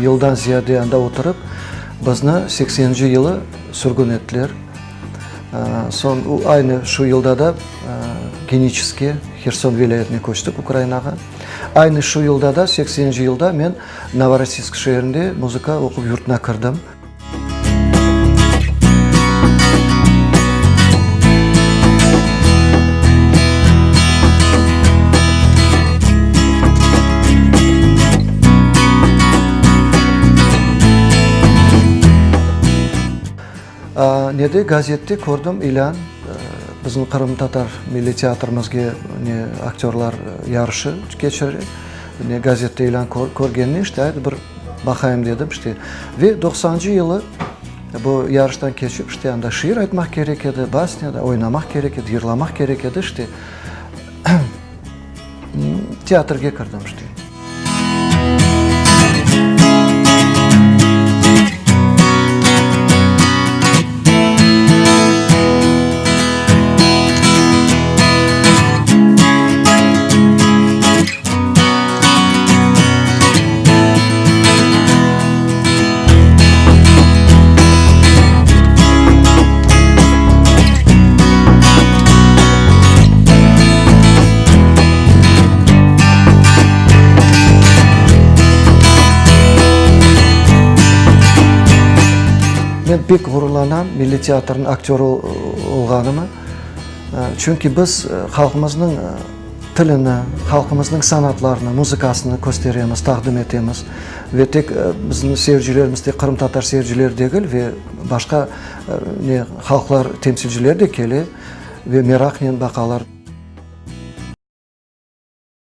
yıldan ziyade anda oturıp, bizni sekseninci yılı sürgün ettiler. Soñ aynı şu yılda da Geniçeske, Herson vilâyetine köçtik, Ukrainağa. Aynı şu yılda da, sekseninci yılda men Novorossiysk şeerinde muzıka oquv yurtuna kirdim. Nede, gazette kördim ilân, bizim qırımtatar milliy teatrimizge ne aktörlar yarışı keçire, ne gazette ilân körgenine işte ayt bir baqayım dedim işte. Ve doqsancı yılı bu yarıştan keçip işte anda şiir aytmaq kerek edi, basnya da oynamaq kerek edi, yırlamaq kerek edi işte. Teatrge kirdim işte. Men pek ğururlanam Milliy teatrniñ aktörı olğanıma, çünki biz halqımıznıñ tilini, halqımıznıñ sanatlarını, muzıkasını kösteremiz, taqdim etemiz. Ve tek bizim seyircilerimiz tek qırımtatar seyircileri degil, ve başqa ne halqlar temsilcileri de kele ve meraqnen baqalar.